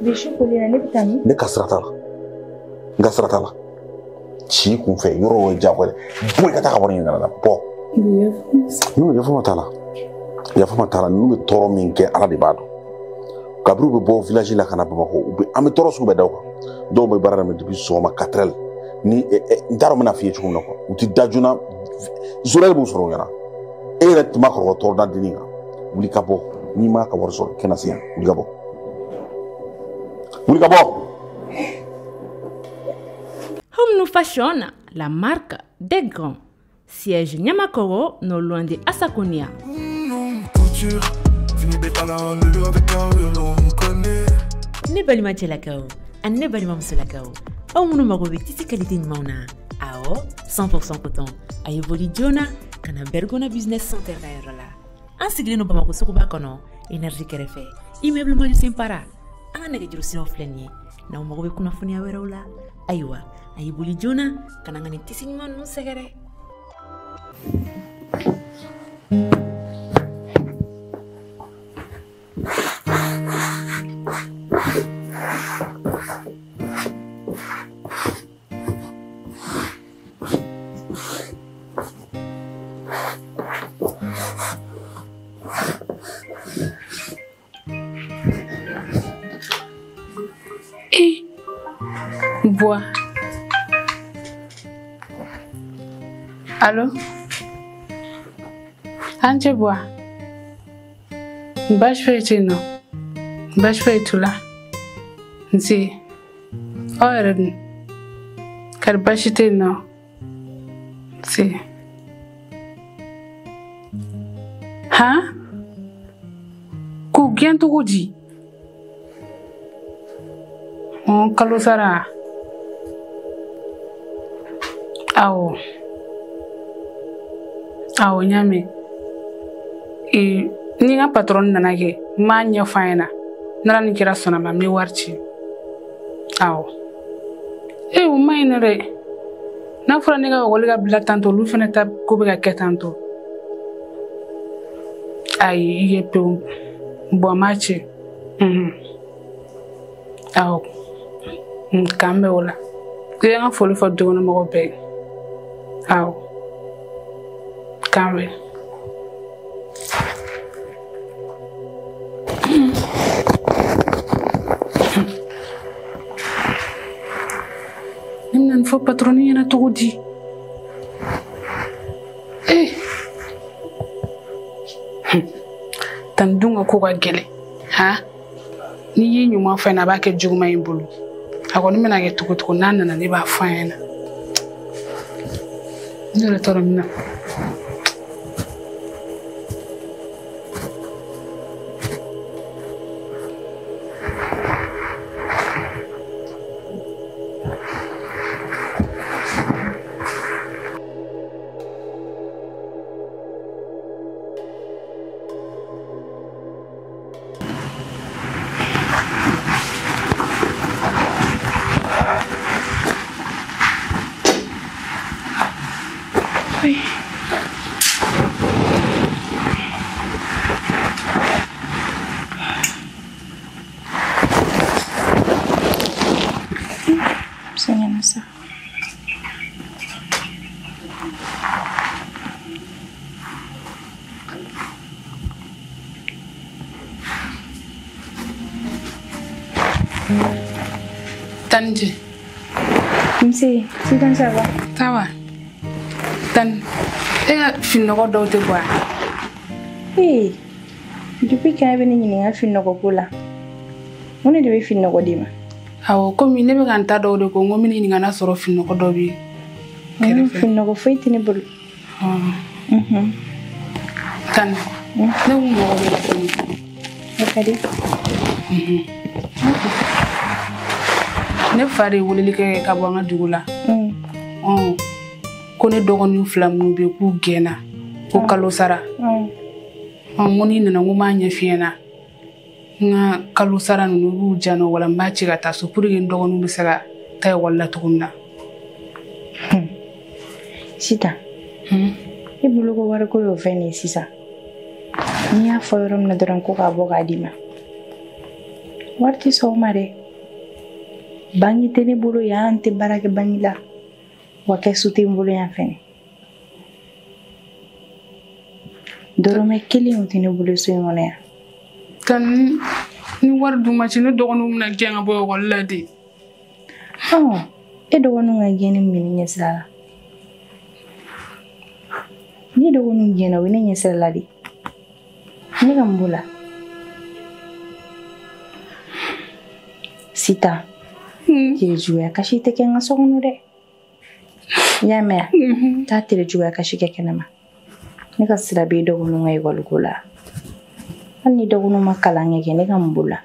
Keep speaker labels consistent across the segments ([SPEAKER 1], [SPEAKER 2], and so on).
[SPEAKER 1] Bi su kolen na ne bɛ taa min?
[SPEAKER 2] Ne ka sira t'a la. N ka sira t'a la. Ci kun fɛ yɔrɔ o ye diyagoya ye. Bɔ i ka taa ka bɔ nin ɲɛna la bɔ. N'u yafama t'a la. Yafama t'a la ninnu bɛ tɔɔrɔ min kɛ Ala de b'a dɔn. Kabini u bɛ bɔ village la ka na Bamakɔ u bɛ an bɛ tɔɔrɔ sugu bɛɛ da u kan. Dɔw bɛ baara daminɛ depuis sɔgɔma 4 heures ni n t'a dɔn n bɛna f'i ye cogo min na quoi. U ti da joona zora b'u sɔrɔ o ɲɛna. E yɛrɛ tun b'a kɔrɔ tɔɔrɔ da dennin kan. Wuli ka bɔ n'i m'a ka wari sɔrɔ kɛnɛ se yan wuli ka bɔ. Wuli ka bɔ.
[SPEAKER 3] Home New Fashion, la marque des grands. Siège Niamakoro, non loin de Assakonia.
[SPEAKER 4] Ne balima cɛlakaw ani ne balima musolakaw aw minnu mago bɛ tisi qualité ɲumanw na awɔ 100% coton a ye boli joona ka na Bergona Business Center ka yɔrɔ la an sigilen don Bamakɔ suguba kɔnɔ énergie kɛrɛfɛ immeuble Majusen Para an ka nɛgɛjuru siraw filɛ nin ye n'aw mago bɛ kunnafoniya wɛrɛw la ayiwa a ye boli joona ka na n ka nin tisi ɲuman ninnu sɛgɛrɛ.
[SPEAKER 5] Bois. Allô? An ce Bois. Baasi foyi tɛ yen nɔ. Baasi foyi t'u la. Nse. Aw yɛrɛ dun? Kari baasi tɛ yen nɔ. Nse. Han? K'u gɛn cogo di? Kalo sara. Awɔ. Awɔ, n y'a mɛn. Ni n ka patɔrɔn nana kɛ, n b'a ɲɛfɔ a ɲɛna. N'Ala ni kira sɔnna ma, n bɛ wari ci. Awɔ. O ma ɲi nɔ dɛ. N'a fɔra ne ka ekɔli ka bila tantɔ, olu fana ta ko bɛ ka kɛ tantɔ. Ayi, i ye pewu. Bɔn, n b'a ci. Awɔ. K'an bɛn o la. I ye n ka foli fɔ dukɔnɔmɔgɔw bɛɛ ye. Awɔ. K'an bɛn. Ne bɛna nin fɔ patɔrɔni ɲɛna cogo di? Tan dun ka ko ka gɛlɛn. Han? N'i y'i ɲuman fɔ a ɲɛna, a b'a kɛ juguman y'i bolo. A kɔni bɛna kɛ cogo cogo n'a nana ne b'a fɔ a ɲɛna. Ne yɛrɛ t'a dɔn n bɛna. Tanji.
[SPEAKER 1] Nse, sisan ça va?
[SPEAKER 5] Ça va. Tan, e ka fininɔgɔ dɔw tɛ bɔ wa?
[SPEAKER 1] Ee, depuis quand e bɛ ne ɲininka fininɔgɔ ko la? Mun de bɛ fininɔgɔ d'i ma?
[SPEAKER 5] Awɔ, komi ne bɛ ka n ta dɔw de ko, n ko n bɛ ɲininka n'a sɔrɔ fininɔgɔ dɔ bɛ kɛrɛfɛ.
[SPEAKER 1] Fininɔgɔ foyi tɛ ne bolo.
[SPEAKER 5] Tan, ne kun mago bɛ tuguni.
[SPEAKER 1] O ka di.
[SPEAKER 5] Ne fa de ye weleli kɛ ka bɔ an ka dugu la. Ko ne dɔgɔnin fila minnu bɛ yen k'u gɛnna ko kalo sara. N ko n'i nana n ko n b'a ɲɛf'i ɲɛna. N ka kalo sara ninnu b'u diyan nɔ wala n b'a ci ka taa so pour que n dɔgɔninw bɛ se ka taa ekɔli la cogo min na.
[SPEAKER 1] Sitan, e bolo ko wariko y'o fɛn de ye sisan. N'i y'a fɔ yɔrɔ min na dɔrɔn ko k'a bɔ k'a d'i ma. Wari tɛ sɔn o ma dɛ. Bangi tɛ ne bolo yan, n tɛ baara kɛ bangi la. Wa kɛsu tɛ n bolo yan fɛnɛ. Dɔrɔmɛ kelen o tɛ ne bolo so in kɔnɔ yan.
[SPEAKER 5] Tani ni wari dun ma ci ne dɔgɔninw bɛna gɛn ka bɔ ekɔli la de.
[SPEAKER 1] E dɔgɔninw ka gɛnni min bɛ ne ɲɛsira la. Ne dɔgɔninw gɛnna o bɛ ne ɲɛsira la de. Ne ka mun b'o la? Sita, tere juguya kasi tɛ kɛ n ka so kɔnɔ dɛ. I y'a mɛn wa? Taa tere juguya kasi kɛ kɛnɛma. Ne ka sira b'e dɔgɔninw ka ekɔli ko la. Hali ni dɔgɔninw ma kalan kɛ ne ka mun b'o la?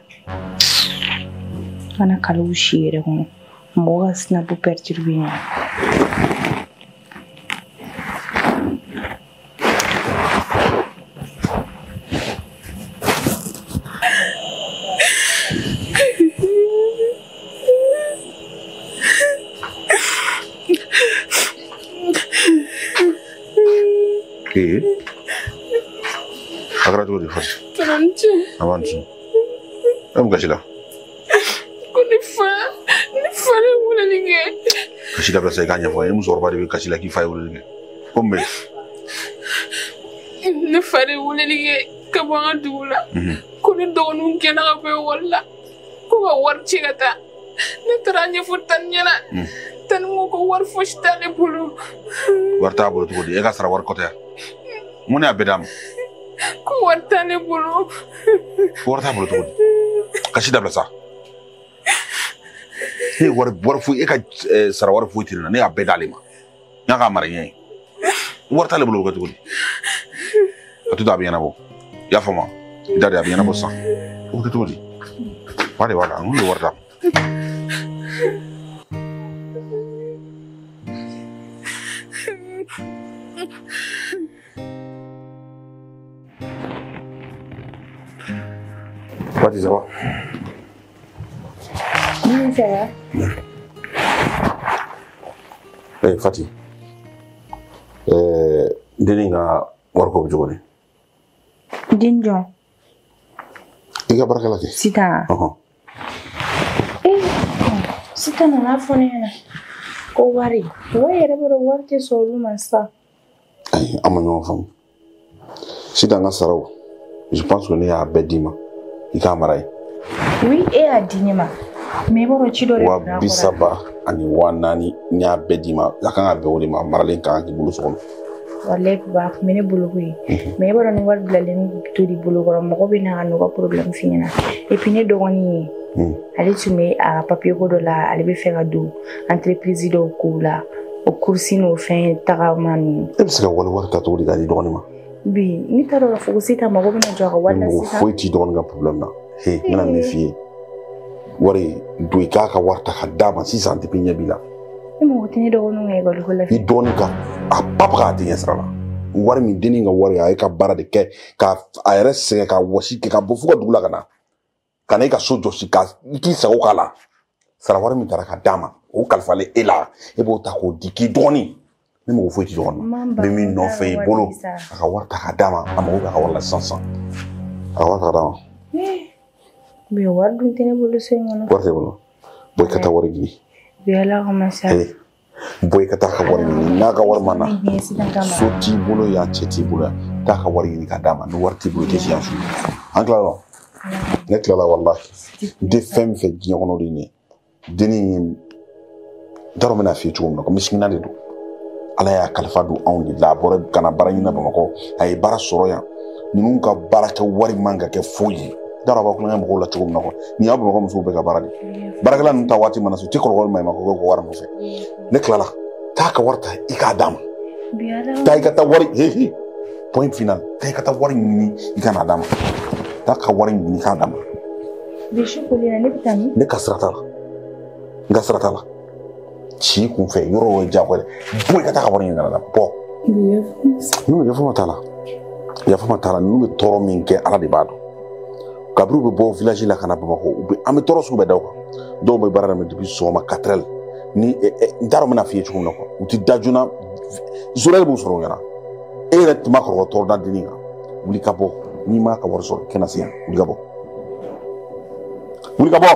[SPEAKER 1] Kana kaliw si yɛrɛ kɔnɔ. Mɔgɔ ka sinabu perturber ɲɛ.
[SPEAKER 2] A kɛra cogo di Fati?
[SPEAKER 5] Tana ni ce.
[SPEAKER 2] A b'an ci. E mun kasi la?
[SPEAKER 5] Ko ne fa de ye weleli kɛ.
[SPEAKER 2] Kasi dabila sa i k'a ɲɛfɔ n ye. Musokɔrɔba de bɛ kasi la k'i fa ye weleli kɛ. Ko mun bɛ yen?
[SPEAKER 5] Ne fa de ye weleli kɛ ka bɔ an ka dugu la. Ko ne dɔgɔninw gɛnna ka bɔ ekɔli la. Ko ka wari ci ka taa. Ne taara a ɲɛfɔ Tani ɲɛna. Tani ko wari fosi t'ale bolo.
[SPEAKER 2] Wari t'a bolo cogo di? E ka sara wari kɔtɛ yan. Mun de y'a bɛɛ d'a ma?
[SPEAKER 5] Ko wari t'ale bolo.
[SPEAKER 2] Ko wari t'a bolo cogo di? Kasi dabila sa. Ne ye wari foyi e ka sara wari foyi tɛ ne na, ne y'a bɛɛ d'ale ma. N y'a k'a mara ɲɛ ye. Wari t'ale bolo o bɛ kɛ cogo di? A to ten a bɛ ɲɛnabɔ. I y'a faamu wa? I da de a bɛ ɲɛnabɔ sisan. O bɛ kɛ cogo di? Ba de b'a la, n ye wari d'a ma. Fati, ça va?
[SPEAKER 1] Oui, ça va.
[SPEAKER 2] Hey, Fati. Denni ka wariko bɛ cogo di?
[SPEAKER 1] Den jɔn?
[SPEAKER 2] I ka baarakɛla kɛ.
[SPEAKER 1] Sitan. Sitan nana fɔ ne ɲɛna ko wari. Wari yɛrɛ b'a dɔn wari tɛ sɔn olu ma sisan.
[SPEAKER 2] Ayi, an ma ɲɔgɔn faamu. Sitan ka saraw, je pense que ne y'a bɛɛ d'i ma. I k'a mara ye.
[SPEAKER 1] Oui, e y'a di ne ma. Mais i b'a dɔn ci dɔ de donna a kɔrɔ.
[SPEAKER 2] 30,000 ani 4,000 n y'a bɛɛ d'i ma. A kan ka bɛn o de ma. A maralen kan ka k'i bolo so kɔnɔ.
[SPEAKER 1] Walayi papa, a tun bɛ ne bolo koyi. Mais i b'a dɔn ni wari bilalen to di bolo kɔrɔ, mɔgɔ bɛ na ka n'u ka problème f'i ɲɛna. Et puis ne dɔgɔnin ye, ale tun bɛ a ka papier ko dɔ la, ale bɛ fɛ ka don entreprise dɔw kow la. O course n'o fɛn tagama ninnu.
[SPEAKER 2] E bɛ se ka wari ta cogo di k'a di dɔgɔnin ma?
[SPEAKER 1] Bi ne t'a dɔn k'a fɔ ko Sitan mago bɛna jɔ a ka wari la sisan.
[SPEAKER 2] Foyi t'i dɔgɔnin ka problème na. He, n bɛna min f'i ye. Wari don i k'a ka wari ta ka d'a ma sisan depuis ɲɛ b'i la.
[SPEAKER 1] E mago tɛ ne dɔgɔninw ka ekɔli ko la.
[SPEAKER 2] I dɔgɔnin ka a ba bɛ k'a den ɲɛ sira la. Wari min dennin ka wari a ye ka baara de kɛ ka a yɛrɛ sɛgɛn ka wɔsi kɛ ka bɔ fo ka dugu la ka na. Ka na e ka so jɔsi ka i k'i sago k'a la. Sara wari min taara ka d'a ma o kalifalen e la e b'o ta k'o di k'i dɔgɔnin. Ne mago foyi tɛ dɔgɔnin na. N bɛ min nɔfɛ i bolo a ka wari ta ka d'a ma a mago bɛ a ka wari la sisan sisan. A ka wari ta ka d'a ma.
[SPEAKER 1] Bi wari dun tɛ ne bolo so in kɔnɔ.
[SPEAKER 2] Wari tɛ bolo. Bɔ i ka taa wari ɲini.
[SPEAKER 1] Bi Ala kama sa.
[SPEAKER 2] Bɔ i ka taa ka wari ɲini n'a ka wari ma na. So t'i bolo yan cɛ t'i bolo yan. Taa ka wari ɲini ka d'a ma ni wari t'i bolo i tɛ si yan su. An tilala wa? Ne tilala walahi. N tɛ fɛn min fɛ diɲɛ kɔnɔ o de ye nin ye. Dennin n t'a dɔn n bɛna f'i ye cogo min na komi misikina de don. Ala y'a kalifa don anw de la a bɔra ka na baara ɲini Bamakɔ a ye baara sɔrɔ yan ninnu ka baara kɛ wari man ka kɛ foyi ye. N t'a dɔn a b'aw kulonkɛ mɔgɔw la cogo min na kuwa nin y'aw Bamakɔ musow bɛɛ ka baara de ye. Baarakɛla ninnu ta waati mana se u tɛ kɔrɔkɔrɔ ma ko k'o wari nɔfɛ. Ne tilala taa ka wari ta i k'a d'a ma. Taa i ka taa wari he point final taa i ka taa wari ɲini i ka n'a d'a ma. Taa ka wari ɲini k'a d'a ma.
[SPEAKER 1] Bi su kolen na ne bɛ taa min?
[SPEAKER 2] Ne ka sira t'a la. N ka sira t'a la. Ci kun fɛ yɔrɔ o ye diyagoya ye. Bɔ i ka taa ka wari ɲini ka na bɔ. Ninnu yafa ma t'a la. Yafa ma t'a la ninnu bɛ tɔɔrɔ min kɛ Ala de b'a dɔn. Kabini u bɛ bɔ village la ka na Bamakɔ u bɛ an bɛ tɔɔrɔ sugu bɛɛ da u kan. Dɔw bɛ baara daminɛ depuis sɔgɔma 4 heures ni n t'a dɔn n bɛna f'i ye cogo min na kuwa u tɛ da joona zora b'u sɔrɔ u ɲɛna. E yɛrɛ tun ma kɔrɔkɔ tɔɔrɔ da dennin kan. Wuli ka bɔ n'i m'a ka wari sɔrɔ i kana se yan wuli ka bɔ. Wuli ka bɔ.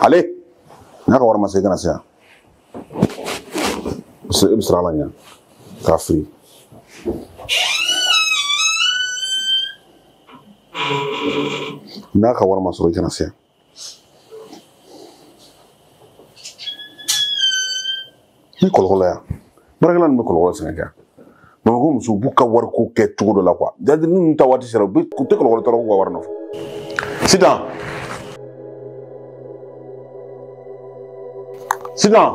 [SPEAKER 2] Ale n'a ka wari ma se i kana se yan. E bɛ sira la ɲɛ k'a fili. N'a ka wari ma sɔrɔ i kana se yan. Ni kɔlɔlɔ yan baarakɛla ninnu bɛ kɔlɔlɔ sɛnɛ kɛ. Bamakɔ musow b'u ka wariko kɛ cogo dɔ la quoi. Jadi ninnu ta waati sera u tɛ kɔlɔlɔ tɔɔrɔ k'u ka wari nɔfɛ. Sitan. Sitan.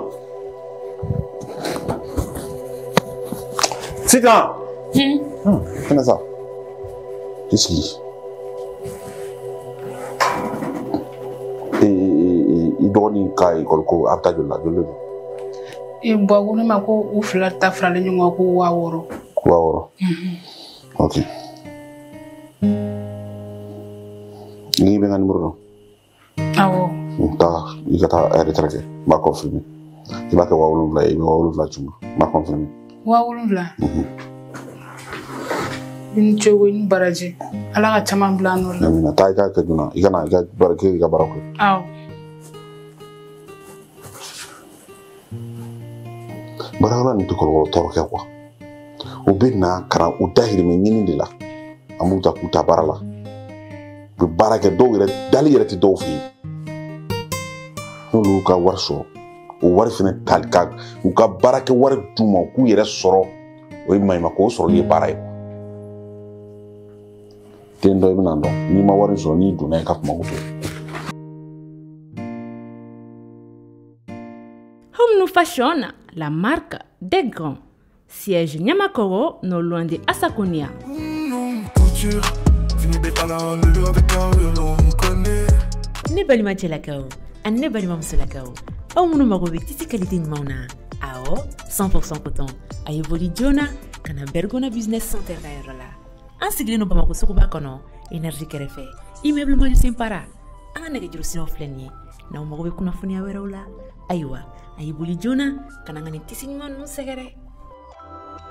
[SPEAKER 2] Sitan. Kana sa. I sigi. I dɔgɔnin ka ekɔli ko a bɛ taa joli la joli de don?
[SPEAKER 5] Bɔn ko ne ma ko u fila ta faralen ɲɔgɔn kan ko 6000.
[SPEAKER 2] 6000. Ok. N'i bɛ n ka numéro dɔn?
[SPEAKER 5] Awɔ.
[SPEAKER 2] Taa i ka taa retrait kɛ n b'a confirmer. I b'a kɛ 7000 ye i bɛ 7000 c'u ma n b'a confirmer.
[SPEAKER 5] 7000? I ni ce ko i ni baraji. Ala ka caman bila an nɔ la.
[SPEAKER 2] Amina. Taa i k'a kɛ joona i ka na i ka baara kɛ i ka baara kɛ.
[SPEAKER 5] Awɔ.
[SPEAKER 2] Baarakɛla ninnu tɛ kɔlɔlɔ tɔɔrɔ kɛ quoi. U bɛ na ka na u dahirimɛ ɲini de la. An b'u ta k'u ta baara la. U bɛ baara kɛ dɔw yɛrɛ dali yɛrɛ tɛ dɔw fɛ yen. N'olu y'u ka wari sɔrɔ o wari fana tali ka u ka baarakɛ wari d'u ma u k'u yɛrɛ sɔrɔ o ye maɲumanko o sɔrɔli ye baara ye. Den dɔ i bɛna dɔn n'i ma wari sɔrɔ n'i donna i ka kuma ko to.
[SPEAKER 3] Home Fashion, la marque des grands. Siège Niamakoro, non loin de Assakonia.
[SPEAKER 4] Ne balima cɛlakaw ani ne balima musolakaw aw minnu mago bɛ tisi qualité ɲumanw na awɔ 100% coton a ye boli joona ka na Bergona Business Center ka yɔrɔ la. An sigilen don Bamakɔ suguba kɔnɔ énergie kɛrɛfɛ immeuble Maju Senpara. An ka nɛgɛjuru siraw filɛ nin ye n'aw mago bɛ kunnafoniya wɛrɛw la ayiwa a ye boli joona ka na n ka nin tisi ɲuman ninnu sɛgɛrɛ.